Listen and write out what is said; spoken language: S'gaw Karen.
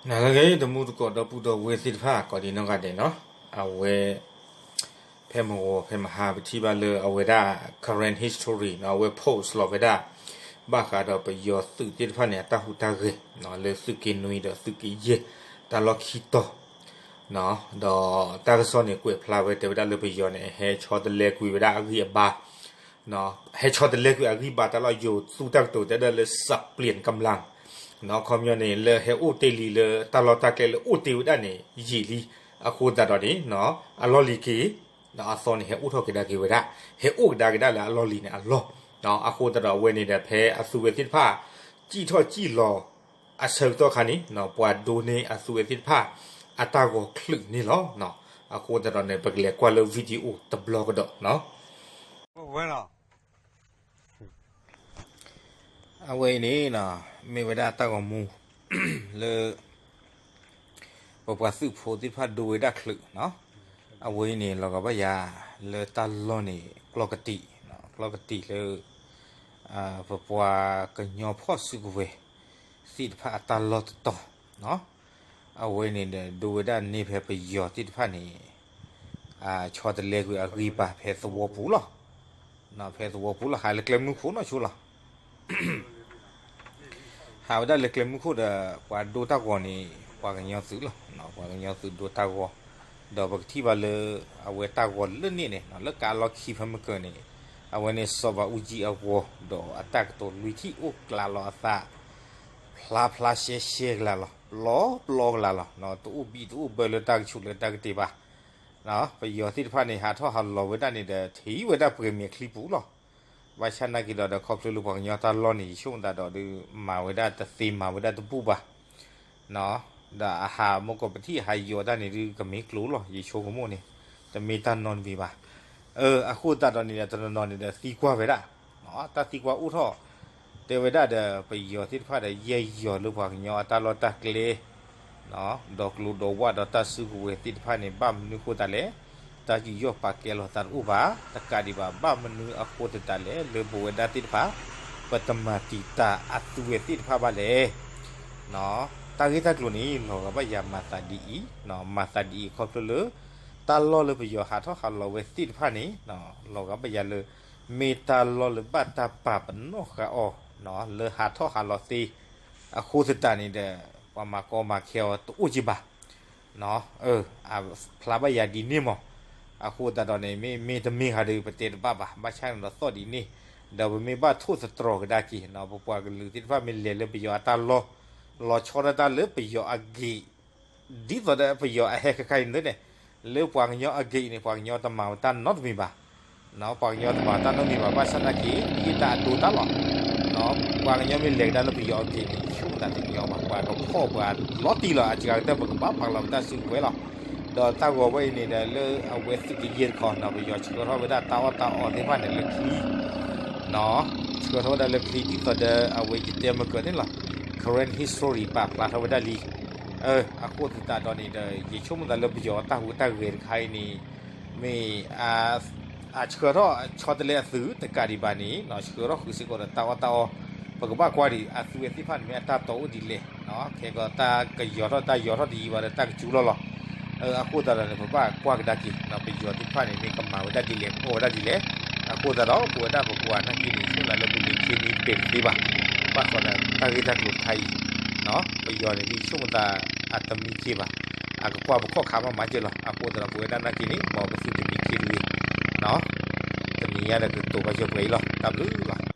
နဂ့ၤ တမူတကိးဒီပုၢ်ဒီဝဲၢ်သ့ၣ်တဖၣ် ကိးဒံနီၢ်ဂၤဒဲးနီၤ, အဝဲ ဖဲမဂီၤဖဲမဟါ ပထံၣ်ဘၣ်လၢအဝဲဒၣ် current history နီၤ, အဝဲ post လီၤဝဲဒၣ် ဘၣ်ဃးဒီးပယီၤသုးသ့ၣ်တဖၣ်န့ၣ် အတၢ်ဟူးတၢ်ဂဲၤ လၢသုးက့နွံဒီးသုးက့ယဲၢ် တၢ်လီၢ်ခံတီၤ ဒီးတၢ်ကစီၣ်န့ၣ်ကွဲးဖျါဝဲတဲဝဲဒၣ်လၢပယီၤန့ၣ် ဟဲဆီတလဲကွံာ်ဝဲဒၣ်အဂံၢ်အဘါ ဟဲဆီတလဲကွံာ်အဂံၢ်ဘါတၢ်လီၢ် ယိၤသူတၢ်ကတိၤတဲဒၣ်လၢ စပျ့ကမျၢၢ် နီၤ, ခီပညီန့ၣ် လၢဟဲအိၣ်တ့ၢ်လံလၢတၢ်လီၢ်တၢ်ကျဲလၢအိၣ်တ့ၢ်ဝဲဒၣ်န့ၣ် ယံာ်လံ, အဃိသတးဒီးန့ၣ် အလီၢ်လံၤက့ၤ ဒီးအသီန့ၣ် ဟဲအိၣ်ထီၣ်ကဒါက့ၤဝဲဒၣ်, ဟဲအိၣ်ကဒါက့ၤဒၣ်လၢအလီၢ်လံၤန့ၣ်အလီၢ်, အဃိသတးဒီးအဝဲန့ၣ်ဒီး ဖဲအသုးဝဲသ့ၣ်တဖၣ် စံၣ်ထီၣ်စံၣ်လီၤ အဆၢကတီၢ်ခါန့ၣ် ပှၤဒိးန့ၢ်အသုးဝဲသ့ၣ်တဖၣ် အတၢ်ဂီၤချုးန့ၣ်လီၤ. အဃိသတးဒီးန့ၣ် ပကလဲၤကွၢ်လၢ video တဘျီကဒီးနီၤ. အဝဲအံၤန့ၣ် မ့ၢ်ဝဲဒၣ်တၢ်ဂီၤမူ လၢ ပပှၤသုးဖိသ့ၣ်တဖၣ်ဒိးဝဲဒၣ်ချုးနီၤ, အဝဲအံၤန့ၣ် လီၤဂာ်ဘၣ်ယၤလၢတၢ်လီၢ်န့ၣ် ကျီၢ်ကတံာ်, ကျီၢ်ကတံာ်လၢ ပပှၤကညီဖီၣ်စုကဝဲၤ သ့ၣ်တဖၣ်အတၢ်လီၢ်တတီၤ, အဝဲန့ၣ်ဒီး ဒိးဝဲဒၣ်န့ၢ်ဖဲပယီၤသ့ၣ်တဖၣ်န့ၣ် ဆီတလဲကွံာ်အဂံၢ်ဘါဖဲသဝီပူၤလီၤ. ဖဲသဝီပူၤလီၤ ဟးလၢကျဲမုၢ်ခိၣ်နီၢ်ဆိလီၤ. ဟးဝဲဒၣ်လၢကျဲမုၢ်ခိၣ်ဒီး ပှၤဒိတၢ်ဂီၤန့ၣ် ပှၤကညီသုးလီၤ. ပှၤကညီသုးဒိတၢ်ဂီၤ, ဒီးပကထံၣ်ဘၣ်လၢ အဝဲတၢ်ဂီၤလၢန့ၣ်န့ၣ် လၢကးလီၢ်ခံဖဲမကၢၤန့ၣ် အဝဲန့ၣ်စီၤဘးအူကၠံအဂီၤ ဒီးအတၢ်ကတိၤလွံၢ်ထံၣ်အိၣ်ကျါလီၤအသး ဖျါဖျါရှဲရှဲကလါလီၤ, ပျီပျီကလါလီၤ. တအိၣ်ဘံၣ်တအိၣ်ဘၢလၢတၢ်ကဆူးလၢတၢ်ကတ့ၤဘၣ်. ပယီၤသ့ၣ်တဖၣ်န့ၣ် ဟးထီၣ်ဟးလီၤဝဲဒၣ်န့ၣ်ဒီး ထံၣ်ဝဲဒၣ်ပှဲၤမဲာ်ချံပူၤလီၤ. ဘၣ်ဆၣ်နာ်က့ၤဒီး ဒီးခီဖျိလၢပှၤကညီတၢ်လီၢ်န့ၣ် ယဆိကမိၣ်သးဒီးဒုး မၤဝဲဒၣ်တသ့မၤဝဲဒၣ်တဘူၣ်ဘၣ် ဒီးအဟးမ့ၢ်ကီးပထံၣ်အဟးယိးတၢ်န့ၣ်ဒုး ကမ့ၢ်ကျိၤလီၤ ယဆိကမိၣ်န့ၣ် တမ့ၢ်တၢ်နီတမံၤဘၣ်. အဃိသတးဒီးန့ၣ်ဒီး တနီၤနီၤန့ၣ်ဒီးသံကွၢ်ဝဲဒၣ်, တၢ်သံကွၢ်အိၣ်ထီၣ် တဲဝဲဒၣ်ဒီး ပယီၤသ့ၣ်တဖၣ်ဒီး ယဲၢ်ယီၤလၢပှၤကညီအတၢ်လီၢ်တၢ်ကျဲ ဒီးကျိၤဒီးဝၣ်ဒီးတၢ်စုကဝဲၤသ့ၣ်တဖၣ်န့ၣ် ဘၣ်မနုၤဃိသတးလဲၣ်, တၢ်ယူးယီၣ်ပာ်ကဲလီၤသးတအိၣ်ဘၣ်, တကးဒံးဘၣ် ဘၣ်မနုၤအဃိသတးလဲၣ် လၢပဝဲဒၣ်သ့ၣ်တဖၣ် ပတမၤတံာ်တာ်အသုးဝဲသ့ၣ်တဖၣ်ဘၣ်လဲၣ်. တၢ်ဂ့ၢ်တၢ်ကျိၤန့ၣ် လီၤဂာ်ဘၣ်ယၤမၤသးဒ်အံၤ, မၤသးဒ်အံၤခီဖျိလၢ တၢ်လီၢ်လၢပယီၤဟးထီၣ်ဟးလီၤဝဲသ့ၣ်တဖၣ်န့ၣ် လီၤဂာ်ဘၣ်ယၤလၢ မ့ၢ်တၢ်လီၢ်လၢဘၣ်တၢ်ပာ်ပနီၣ်ဃာ်အီၤ လၢဟးထီၣ်ဟးလီၤသ့ အဃိသတးန့ၣ်ဒီး ပှၤမၤကီမၤခဲအီၤတအိၣ်က့ဘၣ် အဖျါဘၣ်ယၤဒ်န့ၣ်မး. အဃိသတးဒီးန့ၣ် မ့မ့ၢ်တမ့ၢ်ဂ့ၤဒီး ပတဲတဘၣ်ဘၣ်, ဘၣ်ဆၣ်န့ၣ်ဒီးသီၣ်ဒ်န့ၣ်, ဒီးပမ့ၢ်ဘၣ်ထိၣ်သတြီၤကဒါက့ၤ ပပှၤကလုာ်သ့ၣ်တဖၣ်မ့ၢ်လဲၤလၢပယီၤအတၢ်လီၢ်, လီၤဆီဒၣ်တၢ်လၢပယီၤအဂ့ၢ် ဒ်သိးဒီးပယီၤအဟဲခဲခါအံၤန့ၣ် လၢပှၤကညီအဂ့ၢ်အံၤန့ၣ် ပှၤကညီတမၤဝဲတၢ်နီတမံၤဘၣ်. ပှၤကညီတမၤတၢ်နီတမံၤဘၣ် ဘၣ်ဆၣ်သနာ်က့ ယတၢ်အဒိတၢ်လီၤ. ပှၤကညီမ့ၢ်လဲၤကဒါလၢပယီၤအဂ့ၢ်န့ၣ် ဆိကမိၣ်သးတညီဘၣ်, ပှၤကဖီၣ်ပှၤလီၤတံၢ်လီၤ, အစှၤကတၢၢ်ပကဘၣ်ပာ်လီၤပတၢ်စုကဝဲၤလီၤ. ဒီးတၢ်ဂီၤဝဲအံၤန့ၣ်ဒီး လၢအဝဲသုးကယဲၢ်တခီ ပယီၤဆှၢထီၣ်ဝဲဒၣ်တၢ်အီၣ်တၢ်အီသ့ၣ်တဖၣ်န့ၣ်လၢချံ ဆှၢထီၣ်ဝဲဒၣ်လၢချံ ဒ်သိးဒီးအဝဲယတဲမ့ၢ်ကၢၤန့ၣ်လီၤ. Karen History ပာ်ဖျါထီၣ်ဝဲဒၣ်လံ. အဃိသတးဒီးန့ၣ်ဒီး ယဆိကမိၣ်သးလၢပယီၤအတၢ်ဟူးတၢ်ဂဲၤတခါအံၤန့ၣ် မ့ၢ် အဆှၢထီၣ်ဆီတလဲအသုးတကးဒံးဘၣ်န့ၣ် ဆှၢထီၣ်ဃုာ်စ့ၢ်ကီးဒီးတၢ်အီၣ်တၢ်အီ, ပကဘၣ်ကွၢ်ဒံး အသုးဝဲသ့ၣ်တဖၣ်န့ၣ် မ့ၢ်အတၢ်တီအိၣ်ဒ်လဲၣ်, ခဲကီးတၢ်ကယီၤထီၣ်တၢ်ယီၤထီၣ်တယံာ်ဘၣ်ဒီးတၢ်ကစူၤလီၤလီၤ. အဃိသတးဒီးန့ၣ် ပဘၣ်ကွၢ်ကဒါက့ၤ ပယီၤသ့ၣ်တဖၣ်န့ၣ် မ့ၢ်ကမၤဝဲဒၣ်ဒ်လဲၣ် ကအီၣ်ဝဲဒၣ်ဒ်လဲၣ်. အဃိသတးဒီး ပဝဲဒၣ်ပပှၤနာ်က့န့ၣ် ဆိကမိၣ်သးလၢပမ့ၢ်ခ့မ့ၢ်ပဲာ်တသ့ဘၣ်, ဘၣ်ဃးဒီးတၢ်ဂ့ၢ်တၢ်ကျိၤတခါအံၤ ပယီၤန့ၣ် ဒ်ဆိကမိၣ်သး အတမံခ့ဘၣ်, အကကွၢ်ပခီၣ်ခါမးမးကဲလီၤ. အဃိသတးဒီး ပဝဲဒၣ်နာ်က့န့ၣ် မ်ပသုတမံခ့တဂ့ၤ, တနံၤညါဒီးကတိၤဘၣ်စၢၤပှဲၤအံၤလီၤ. တၢ်ဘျုးလီၤ.